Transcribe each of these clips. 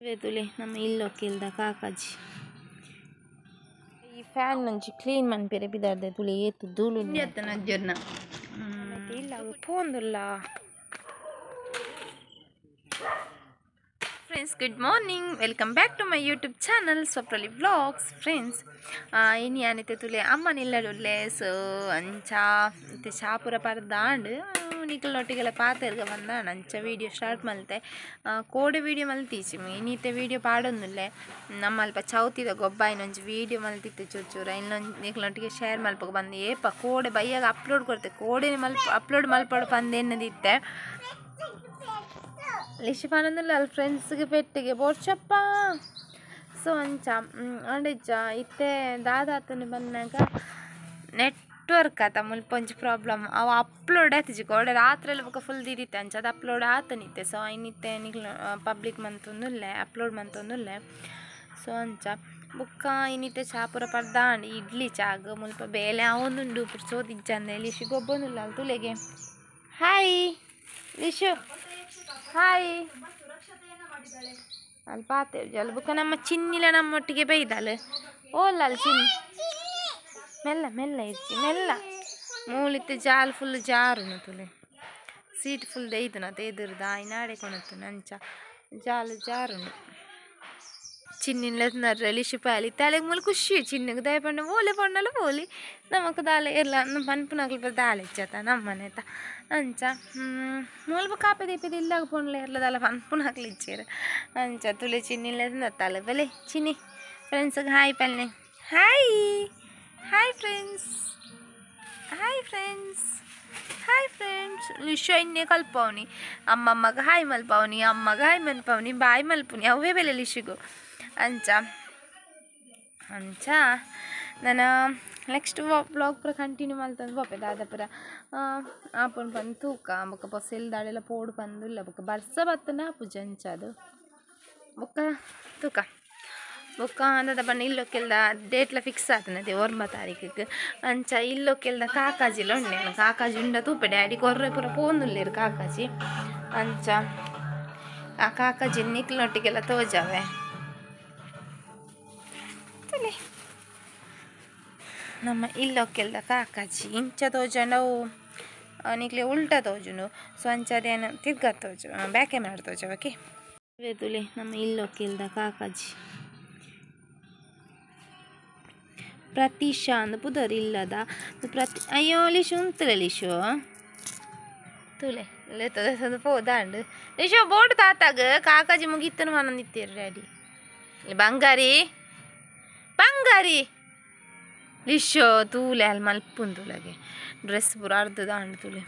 ತುಲೆ ನಮ್ಮ ಇಲ್ಲೊಕ್ಕೆಲ್ದ ಕಾಕಾಜಿ ಈ fan ನಂಚಿ clean ಮನ್ಪೆರೆ ಪಿದಾರ್ದೆ ತುಲೆ ಏತು ಧೂಳು ಅಜ್ಜರ್ನ ಇಲ್ಲ ಪೋಂದುಲ್ಲ. Friends, good morning, welcome back to my YouTube channel Swapnali vlogs. Friends, ಇನಿ ಆನಿತೆ ತುಲೆ ಅಮ್ಮನಿಲ್ಲಡುಲ್ಲೆ. ಸೊ ಅಂಚ ಇತ್ತೆ ಚಾಪುರ ಪರ್ದಾಂಡ್ ನಿಕಲ್ನೊಟ್ಟಿಗೆಲ್ಲ ಪಾತೆರ್ಗ ಬಂದಾಂಡ್ ಅಂಚ ವೀಡಿಯೋ ಸ್ಟಾರ್ಟ್ ಮಲ್ತೆ. ಕೋಡೆ ವೀಡಿಯೋ ಮಲ್ತೀಚಿ ಇನ್ನಿತ್ತೆ ವೀಡಿಯೋ ಪಾಡೊಂದುಲ್ಲೆ. ನಮ್ಮ ಅಲ್ಪ ಚೌತಿದ ಗೊಬ್ಬಾಯಿನೊಂಜಿ ವೀಡಿಯೋ ಮಲ್ತಿತ್ತೆ ಚೂರು ಚೂರು ಇನ್ನೊಂದು ನಿಕಲ್ನೊಟ್ಟಿಗೆ ಶೇರ್ ಮಲ್ಪಕ್ಕೆ ಬಂದು ಏಪ ಕೋಡೆ ಬೈಯಾಗ ಅಪ್ಲೋಡ್ ಕೊಡ್ತೆ ಕೋಡೆನೆ ಮಲ್ಪ ಅಪ್ಲೋಡ್ ಮಲ್ಪಡು ಪಂದೆನ್ನದಿತ್ತೆ ಲಿಶು ಪನೊಂದುಲ್ಲ ಅಲ್ಲಿ ಫ್ರೆಂಡ್ಸ್ಗೆ ಪೆಟ್ಟಿಗೆ ಬೋರ್ಚಪ್ಪ. ಸೊ ಅಂಚ ಅಂಡಿಜ್ಜ ಇತ್ತೆ ದಾದಾತನ ಬಂದಾಗ ನೆಟ್ವರ್ಕ್ ಆತ ಮುಲ್ಪ ಒಂಜಿ ಪ್ರಾಬ್ಲಮ್ ಅವು ಅಪ್ಲೋಡ್ ಆತಿಜಿ ಕೋಡೆ ರಾತ್ರಿ ಎಲ್ಲ ಬೊಕ ಫುಲ್ ದೀದಿತ್ತೆ ಅಂಚ ಅದು ಅಪ್ಲೋಡ್ ಆತನಿತ್ತೆ. ಸೊ ಐನಿತ್ತೆ ನಿಕ್ಲು ಪಬ್ಲಿಕ್ ಮಂತೊಂದುಲ್ಲೆ ಅಪ್ಲೋಡ್ ಮಂತೊಂದುಲ್ಲೆ. ಸೊ ಅಂಚ ಬೊಕ್ಕ ಇನ್ನಿತ್ತೆ ಚಾಪುರ ಪರ್ದಾಂಡ್ ಇಡ್ಲಿ ಚಾಗ್ ಮುಲ್ಪ ಬೇಲೆ ಅವೊಂದುಂಡು ಪುರ್ಸೋದಿಜ್ಜಂದೆ ಲಿಶು ಗೊಬ್ಬೊಂದುಲ್ಲ ಅಲ್ಲಿ ತುಲೆಗೆ. Hi ಲಿಶು, hi. ಅಲ್ಲಿ ಪಾತೆ ಅಲ್ಲಿ ಬುಕ್ಕ ನಮ್ಮ ಚಿನ್ನಿಲ ನಮ್ಮೊಟ್ಟಿಗೆ ಬೈದಾಳು ಓಲ್ಲ ಅಲ್ಲಿ ಚಿನ್ನಿ ಮೆಲ್ಲ ಮೆಲ್ಲ ಇರ್ಚಿ ಮೆಲ್ಲ ಮೂಲಿತ್ತೆ ಜಾಲ್ ಫುಲ್ ಜಾರುನು ತುಲೆ ಸೀಟ್ ಫುಲ್ ದೈದುನ ತೇದುರ್ದ ಆಯ್ನಾಡೆ ಕೊಣತ್ತು ನಂಚ ಜಾಲು ಜಾರುನು ಚಿನ್ನಿನ ಲಿಶು ಪಾಲಿ ತಲೆಗೆ ಮೂಲ ಖುಷಿ ಚಿನ್ನಿಗೆ ದಯ ಪಂಡ ಓಲೆ ಪೊಣ್ಣಲು ಪೋಲಿ ನಮಕ್ ದಾಲೆ ಎಲ್ಲ ನಮ್ಮ ಪನ್ಪುನಕ್ಲು ಬರ ದಾಲೆ ಇಚ್ಚತ ನಮ್ಮನೆತ ಅಂಚ ಮೂಲ ಕಾಪೆ ದೀಪಿದ ಇಲ್ಲಾಗ ಪೊಣ್ಲೆ ಇರ್ಲ ದಾಲ ಪನ್ಪುನಕ್ಲು ಇಚ್ಚೇರು ಅಂಚ ತುಲೆ ಚಿನ್ನಿಲ್ಲ ತಲೆ ಬಲೆ ಚಿನ್ನಿ ಫ್ರೆಂಡ್ಸ್ಗೆ hi ಪಲ್ನೆ. Hi hi friends, hi friends, hi friends. Lishu ಇನ್ನೇ ಕಲ್ಪವನಿ ಅಮ್ಮಮ್ಮಗೆ ಹಾಯ್ ಮಲ್ಪವನಿ ಅಮ್ಮಗೆ ಹಾಯ್ ಮಲ್ಪವನಿ ಬಾಯ್ ಮಲ್ಪುನಿ ಅವೇ ಬೆಲೆ ಲಿಶುಗು ಅಂಚ ಅಂಚ. ನಾನು ನೆಕ್ಸ್ಟ್ ವ್ಲಾಗ್ ಪೂರ ಕಂಟಿನ್ಯೂ ಮಲ್ತಂದು ಪೋಪೆ ದಾದಪುರ ಆಪುನ್ ಪಂದ್ ತೂಕ ಬೊಕ್ಕ ಬೊಸ ದಾಡೆಲ್ಲ ಪೋಡು ಪಂದುಲ್ಲ ಬೊಕ್ಕ ಬರ್ಸ ಬತ್ತನ ಆಪುಜಿ ಅಂಚ ಅದು ಬೊಕ್ಕ ತೂಕ ಬೊಕ್ಕ ಅಂದದ ಬಣ್ಣ ಇಲ್ಲೊಕ್ಕೆಲ್ದ ಡೇಟ್ಲ ಫಿಕ್ಸ್ ಆತನದೆ 9 ತಾರೀಕಿಗೆ ಅಂಚ ಇಲ್ಲೊಕ್ಕೆಲ್ದ ಕಾಕಾಜಿಲ ಉಂಡೆ ಕಾಕಾಜಿ ಉಂಡ ತೂಪೆ ಡ್ಯಾಡಿ ಕೊರ್ರೆ ಪೂರ ಪೋಂದುಲ್ಲೇರು ಕಾಕಾಜಿ ಅಂಚ ಆ ಕಾಕಾಜಿ ನಿಕ್ಲೊಟ್ಟಿಗೆಲ್ಲ ತೋಜಾವೆ. ನಮ್ಮ ಇಲ್ಲೊಕ್ಕೆಲ್ದ ಕಾಕಾಜಿ ಇಂಚ ತೋಜಂಡ ಅವು ನಿಕ್ಲೆ ಉಲ್ಟಾ ತೋಜುಂಡು. ಸೊ ಅಂಚ ಅದೇನು ತಿರ್ಗ ತೋಜು ಬ್ಯಾಕೆ ಮಾಡಿ ತೋಜ ಓಕೆ. ತುಲೆ ನಮ್ಮ ಇಲ್ಲೊಕ್ಕೆಲ್ದ ಕಾಕಾಜಿ ಪ್ರತೀಶಾ ಅಂದ್ ಪುದರ್ ಇಲ್ಲದ ಪ್ರತಿ ಅಯ್ಯೋ ಲಿಶು ಉಂತುಲೆ ಲಿಶು ತುಲೆ ಲೆತ್ತದ ಪೋದಾಂಡ್ ಲಿಶು ಬೋರ್ಡ್ ತಾತಾಗ ಕಾಕಾಜಿ ಮುಗಿತ್ತನು ಮನಂದಿತ್ತೀರು ಡ್ಯಾಡಿ. ಬಂಗಾರಿ ಬಂಗಾರಿ ಲಿಶೋ ತೂಲೆ ಅಲ್ಲಿ ಮಲ್ಪುನ್ ತುಲಗೆ ಡ್ರೆಸ್ ಪೂರ ಅರ್ಧದ ಅಂಡು ತುಲೆ.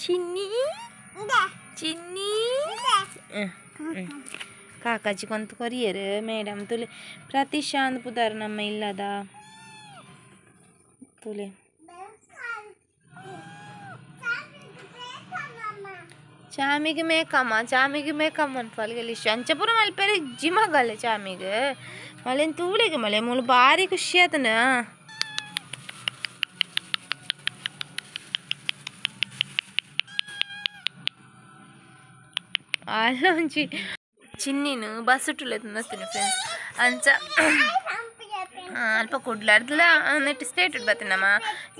ಚಿನ್ನಿ ಚಿನ್ನಿ ಕಾಕಾಜಿ ಕೊಂತ ಕೊರಿಯರು ಮೇಡಮ್ ತುಲೆ ಪ್ರತೀಶಾ ಅಂದ್ ಪುದರ್ ನಮ್ಮ ಇಲ್ಲದ ತುಲೆ. ಚಾಮಿಗೆ ಮೇಕಮ್ಮ ಚಾಮಿಗೆ ಮೇಕಮ್ಮ ಅನ್ಪಲ್ಗೆ ಲಿಶು ಅಂಚ ಪೂರ ಮಲ್ಪೆರೆ ಜಿಮಗಲ್ಲೆ ಚಾಮಿಗೆ ಮಳೆನ್ ತೂಳೆಗೆ ಮಳೆ ಮೂಲು ಭಾರಿ ಖುಷಿ ಆತನ. ಅಲ್ಲೊಂಜಿ ಚಿನ್ನಿನು ಬಸ್ಸುಟುಲೆ ತಿನ್ನತ್ತೀನಿ ಫ್ರೆಂಡ್ಸ್. ಅಂಚ ಅಲ್ಪ ಕುಡ್ಲಾರ್ದಲ ನೆಟ್ ಸ್ಟೇಟ್ ಬತ್ತೀನಮ್ಮ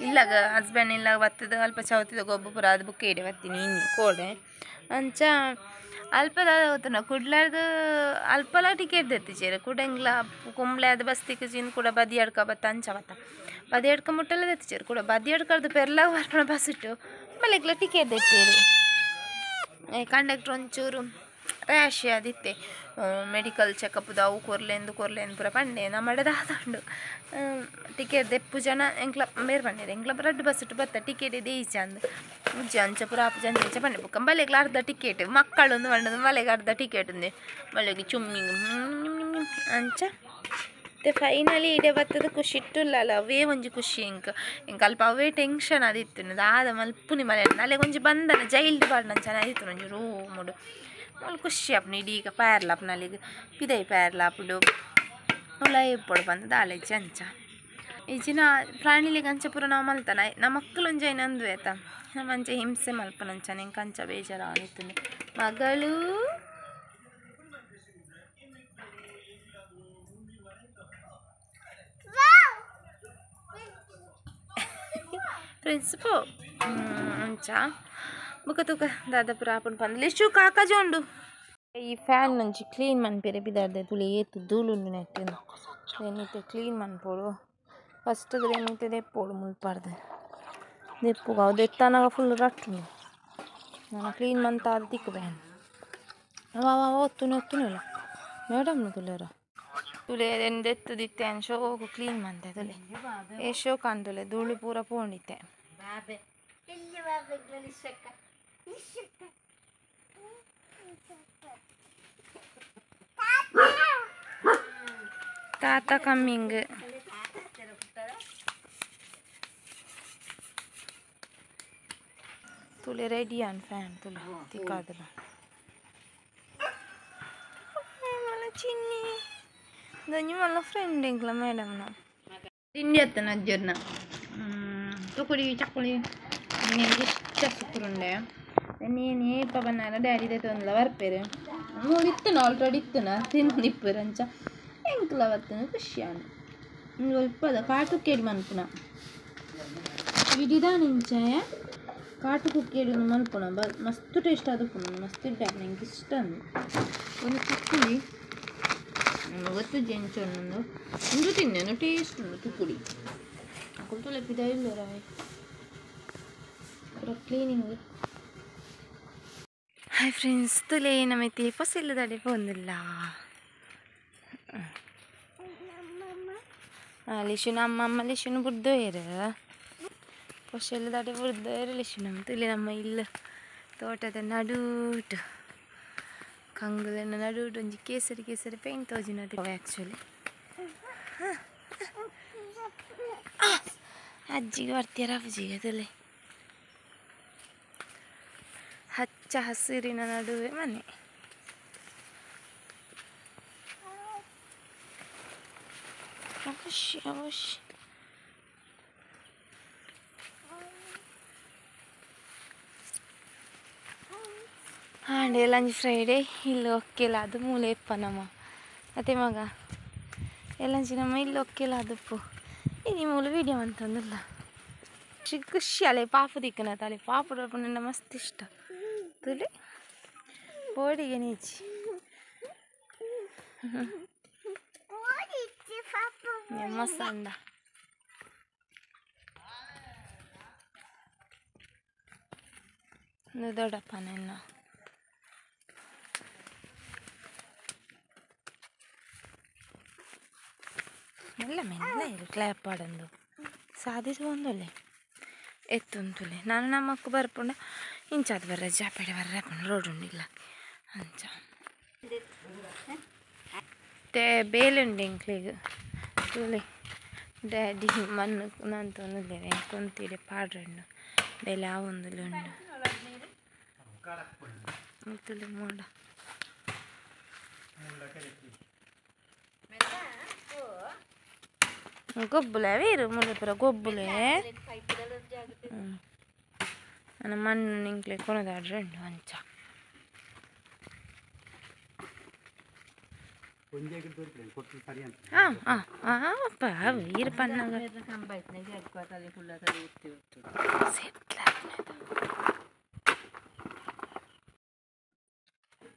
ಇಲ್ಲಾಗ ಹಸ್ಬೆಂಡ್ ಇಲ್ಲಾಗ ಬತ್ತದ ಅಲ್ಪ ಚೌತಿದ ಗೊಬ್ಬ ಪೂರ ಅದು ಬುಕ್ ಇಡೆ ಬತ್ತೀನಿ ಇನ್ನು ಕೋಡೆ ಅಂಚ ಅಲ್ಪ ದಾದ ಕುಡ್ಲಾರ್ದು ಅಲ್ಪಲ ಟಿಕೆಟ್ ದೆತ್ತಿಚೇರು ಕುಡಂಗ್ಲ ಕುಂಬ್ಳೆ ಅದು ಬಸ್ ತಿಕ್ಕಜಿನ್ ಕೂಡ ಬದಿ ಅಡ್ಕ ಬತ್ತ ಅಂಚ ಬತ್ತ ಬದಿ ಅಡ್ಕ ಮುಟ್ಟಲ್ಲ ದೆತ್ತಿಚೇರು ಕೂಡ ಬದಿ ಅಡ್ಕರ್ದು ಪೆರ್ಲಾಗ ಬರ್ಪಣ ಬಸ್ ಇಟ್ಟು ಮಲೆಗ್ಲ ಟಿಕೆಟ್ ದೆತ್ತೀರಿ. ಕಂಡಕ್ಟ್ರ್ ಒಂಚೂರು ರ್ಯಾಶ್ ಅದಿತ್ತೆ ಮೆಡಿಕಲ್ ಚೆಕಪ್ದು ಅವು ಕೊರ್ಲೆಂದು ಕೊರ್ಲೆಂದು ಪೂರ ಪಂಡೆ ನಮ್ಮಡೆ ದಾದಾಂಡು ಟಿಕೆಟ್ ದೆಪ್ಪು ಜನ ಎಂಕ್ಲ ಬೇರೆ ಪಂಡೇರು ಎಂಕ್ಲ ರಡ್ಡು ಬಸ್ ಇಟ್ಟು ಬತ್ತ ಟಿಕೆಟ್ ಇದೆ ಈಚೆ ಅಂದು ಉಜ್ಜೆ ಅಂಚ ಪೂರ ಆಪು ಅಂಚ ಅಂಚ ಪಂಡೆ ಬೊಕ್ಕ ಬಲೆಗ್ಲ ಅರ್ಧ ಟಿಕೆಟ್ ಮಕ್ಕಳೊಂದು ಪಂಡದು ಮಲೆಗೆ ಅರ್ಧ ಟಿಕೆಟ್ ಉಂದೆ ಮಲೆಗೆ ಚುಮ್ಮಿ ಅಂಚ ಮತ್ತೆ ಫೈನಲಿ ಇಡೆ ಬತ್ತದ ಖುಷಿ ಇಟ್ಟುಲ್ಲಲ್ಲ ಅವೇ ಒಂಜಿ ಖುಷಿ ಇಂಕ್ ಇಂಕ್ ಅಲ್ಪ ಅವೇ ಟೆನ್ಷನ್ ಅದಿತ್ತು ದಾದ ಮಲ್ಪುನಿ ಮಲೆ ಅಲ್ಲೆಗೆ ಒಂಜಿ ಬಂದನ ಜೈಲ್ಡ್ ಬಾಡ್ನ ಚೆನ್ನಾಗಿತ್ತು ಒಂಜಿ ರೂಮುಡು ಮೂಲು ಖುಷಿ ಆಪುಂಡು ಇಡೀಗ ಪ್ಯಾರ್ಲಾಪುನ ಅಲ್ಲಿಗೆ ಪಿದೈ ಪ್ಯಾರ್ಲಾಪುಂಡು ಉಲ ಇಪ್ಪೊಡು ಬಂದು ದಾಲೆಜ್ಜಿ ಅಂಚ ಈಚಿನ ಪ್ರಾಣಿಲಿಗೆ ಅಂಚ ಪೂರ ನಾವು ಮಲ್ತನ ನಮ್ಮ ಮಕ್ಕಳು ಒಂಜಿ ಐನಂದು ಆಯ್ತಾ ನಮ್ಮ ಅಂಚೆ ಹಿಂಸೆ ಮಲ್ಪುನಂಚ ನಿಂಗೆ ಅಂಚ ಬೇಜಾರು ಆನಿತ್ತು ಮಗಳು. ಫ್ರೆಂಡ್ಸ್ ಪೋ ಅಂಚ ಬುಕ್ಕ ತೂಕ ದಾದಾಪುರ ಆಪುಂಡು ಪಂದ್ ಲಿಶು ಕಾಕಾಜಿ ಉಂಡು ಈ ಫ್ಯಾನ್ ನಂಚಿ ಕ್ಲೀನ್ ಮನ್ಪೆರೆ ಪಿದಾರ್ದೆ ತುಳಿ ಏತು ಧೂಳುಂಡು ನೆಟ್ ಏನಿತ್ತೆ ಕ್ಲೀನ್ ಮನ್ಪೊಡು ಫಸ್ಟ್ ಏನಿತ್ತೆ ದೆಪ್ಪೊಡು ಮುಲ್ಪಾರ್ದು ದೆಪ್ಪುಗ ಅವು ದೆತ್ತನಾಗ ಫುಲ್ ರಟ್ಟುಂಡು ನಾನು ಕ್ಲೀನ್ ಮಂತ ಅದು ತಿಕ್ಕು ಬ್ಯಾನ್ ವಾ ವಾ ಒತ್ತುನೆ ಒತ್ತುನಿಲ್ಲ ಮೇಡಮ್ನ ತುಲೇರ ತುಲೆ ದೆತ್ತು ದಿತ್ತೆ ಅನ್ ಶೋಕು ಕ್ಲೀನ್ ಮಂತೆ ತುಲೆ ಏ ಶೋಕ್ ಅಂದುಲೆ ಧೂಳು ಪೂರ ಪೋಂಡಿತ್ತೆ ತಾತ ಕಮ್ಮಿಂಗ್ ತುಲೆ ರೆಡಿ ಅನ್ ಫ್ಯಾನ್ ತುಲೆ ತಿಕ್ಕಾದಲ್ಲ ಚಿನ್ನಿ ದೊಂಜಿ ಮಲ್ಲ ಫ್ರೆಂಡ್ ಎಂಕ್ಲ ಮೇಡಮ್ನ ತಿಂಡಿ ಅತ್ತನ ಅಜ್ಜರ್ನ ತುಕುಡಿ ಚಕ್ಕುಳಿ నేను ಇಷ್ಟ ಸುಕ್ಕುರುಂಡೆ నేను ಏಪ ಬನ್ನಾರ ಡ್ಯಾಡಿ ದೆತ್ತೊಂದುಲ ಬರ್ಪೇರು ಮೂಲು ಇತ್ತನ ಆಲ್ರೆಡಿ ಇತ್ತನ ತಿಂದು ಇಪ್ಪೇರು ಅಂಚ ಎಂಕ್ಲ ಬತ್ತನ ಖುಷಿ ಆಂಡ್ ಒಲ್ಪದ ಕಾಟು ಕೇಳಿ ಮನ್ಪುನ ಇಡಿದಾನ ಇಂಚಾಯ ಕಾಟು ಕುಕ್ಕೇಡಿ ಮನ್ಪುನ ಬ ಮಸ್ತ್ ಟೇಸ್ಟ್ ಆದುಪ್ಪುನ ಮಸ್ತ್ ಇಡ್ಡೆ ಎಂಕ್ ಇಷ್ಟ ಅಂದು ಒಂದು ತುಕ್ಕುಳಿ ಗೊತ್ತು ಜೆಂಚು ಉಂಡು ಉಂದು ತಿನ್ನೇನು ಟೇಸ್ಟ್ ಉಂಡು ತುಕ್ಕುಡಿ ಅಕುಲು ತುಲೆ ಪಿದ ಇಲ್ಲರಾಯ್ ಪೂರ ಕ್ಲೀನಿಂಗ್. ಹಾಯ್ ಫ್ರೆಂಡ್ಸ್ ತುಲೆ ನಮೈತಿ ಪೊಸೆಲ್ಲದಡೆ ಪೋಂದಿಲ್ಲ ಲಿಶುನ ಅಮ್ಮಮ್ಮ ಲಿಶುನ ಬುಡ್ದೋಯರು ಪೊಸೆಲ್ಲದಡೆ ಬುಡ್ದೋಯರು ಲಿಶುನ ತುಲೆ ನಮ್ಮ ಇಲ್ಲ ತೋಟದ ನಡುಟು ಕಂಗುಲೆನ ನಡುಟು ಒಂಜಿ ಕೇಸರಿ ಕೇಸರಿ ಪೇಂಟ್ ತೋಜಿನ ಆ್ಯಕ್ಚುಲಿ ಅಜ್ಜಿಗೆ ಬರ್ತೀರ ಅಜ್ಜಿಗೆ ತುಲೆ ಹಚ್ಚ ಹಸಿರಿನ ನಡುವೆ ಮನೆ. ಅವಶ್ಯ ಅವಶ್ಯ ಹಾಂಡೆ ಲಂಚ್ ಫ್ರೈಡೆ ಇಲ್ಲಿ ಒಕ್ಕೆಲ ಅದು ಮೂಲೆ ಇಪ್ಪ ನಮ್ಮ ಅದೇ ಮಗ ಎಲ್ಲಂಚಿ ನಮ್ಮ ಇಲ್ಲಿ ಒಕ್ಕೆಲ ಅದಪ್ಪು ಇನಿ ಮೂಲ ವೀಡಿಯೋ ಅಂತಂದಿಲ್ಲ ಖುಷಿ ಅಲೆ ಪಾಪು ದಿಕ್ಕನ ತಾಳೆ ಪಾಪು ನನ್ನ ಮಸ್ತ್ ಇಷ್ಟ ತುಲೆ ಬೋಡಿಗೆ ನೀಚಿ ಮಸ್ತ್ ದೊಡ್ಡಪ್ಪ ನನ್ನ ಮೆಲ್ಲ ಮೆಲ್ಲ ಇರು ಕ್ಲ್ಯಾಪ್ ಪಾಡಂದು ಸಾಧಿಸುವಂದೊಲ್ಲೆ ಎತ್ತುಂತುಲೆ ನಾನು ನಮ್ಮಕ್ಕ ಬರ್ಪುಂಡ ಇಂಚಾದ ಬರ್ರೆ ಜಾಪೇಡೆ ಬರ್ರೆ ರೋಡ್ ಉಂಡಿಲ್ಲ ಅಂಚ ते ಬೇಲೆ ಉಂಡು ಎಂಕ್ಲೆಗ್ ತೂಲೆ ಡ್ಯಾಡಿ ಮಣ್ಣು ನಾನು ತೊಂದಿದ್ದೇನೆ ಕೊಂತಿಡೆ ಪಾಡ್ರೆಂಡು ಬೇಲೆ ಆವೊಂದುಲೆ ಉಂಡು ತುಲೆ ಮೋಡ ಗೊಬ್ಬುಲೆ ವೀರು ಮುಳೆ ಪೂರ ಗೊಬ್ಬುಲೆ ನನ್ನ ಮಣ್ಣು ನಿಂಕ್ಲೆ ಕೊನದಾಡ್ರೆ ಉಂಡು ಅಂಚ ಹಾಂ ಹಾಂ ಹಾಂ ಅಪ್ಪ ವೀರು ಪನ್ನಾಗ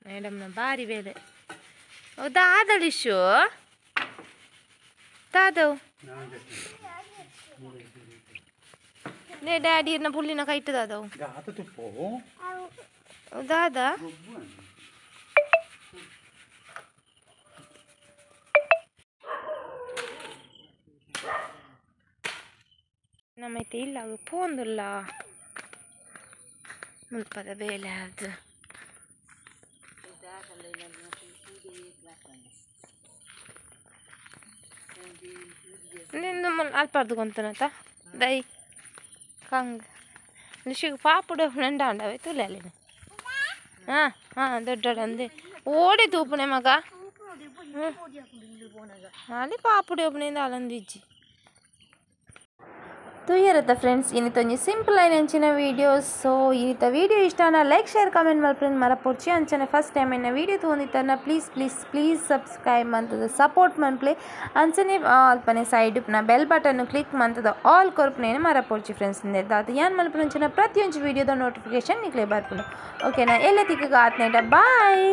ಮೇಡಮ್ನ ಬಾರಿ ಬೇಲೆ ದಾದಳಿಶು ದಾದವು ನೇ ಡ್ಯಾಡಿ ಪುಲ್ಲಿನ ಕೈಟ್ ದಾದವು ದಾದಾ ನಮ್ಮೈತೆ ಇಲ್ಲ ಪೋಂದುಲ್ಲ ಮುಲ್ಪದ ಬೇಲೆ ಅದು ನಿಂದು ಅಲ್ಪಾರ್ದು ಗೊಂತನತ ದೈ ಕಂಗ್ ಲಿಶಿಗೆ ಪಾಪುಡು ನಂಡಾಂಡವೆ ತುಲೆ ಅಲ್ಲಿ ಹಾಂ ಹಾಂ ದೊಡ್ಡ ಓಡಿ ತೂಪುನೆ ಮಗ ಅಲ್ಲಿ ಪಾಪುಡು ಒಬ್ಬನಿಂದ ಅಲಂದಿಜ್ಜಿ ತೂಯರತ್ತ ಫ್ರೆಂಡ್ಸ್ ಇನಿತೊಂಜಿ ಸಿಂಪಲ್ ಆಯಿನಂಚಿನ ವೀಡಿಯೋ. ಸೊ ಇನಿತ ವೀಡಿಯೋ ಇಷ್ಟನ ಲೈಕ್ ಶೇರ್ ಕಮೆಂಟ್ ಮಲ್ಪುನ ಮರಪೊಡ್ಚಿ. ಅಂಚನೆ ಫಸ್ಟ್ ಟೈಮ್ ಎನ್ನ ವೀಡಿಯೋ ತೂವೊಂದಿತ್ತನ ಪ್ಲೀಸ್ ಪ್ಲೀಸ್ ಪ್ಲೀಸ್ ಸಬ್ಸ್ಕ್ರೈಬ್ ಮಂತದ ಸಪೋರ್ಟ್ ಮನ್ಪ್ಲೆ. ಅಂಚನೆ ಅಲ್ಪನೆ ಸೈಡ್ ಉಪ್ಪುನ ಬೆಲ್ ಬಟನ್ ಕ್ಲಿಕ್ ಮಂತದ ಆಲ್ ಕೊರ್ಪುನೇನು ಮರಪೊಡ್ಚಿ ಫ್ರೆಂಡ್ಸ್. ದಾದ ಯಾನ್ ಮಲ್ಪುನಂಚಿನ ಪ್ರತಿಯೊಂಜಿ ವೀಡಿಯೋದ ನೋಟಿಫಿಕೇಶನ್ ನಿಕ್ಲೆ ಬರ್ಪುಂಡು. ಓಕೆನಾ, ಎಲ್ಲ ತಿಕ್ಕಗ ಆತ್ನೇಟ ಬಾಯ್.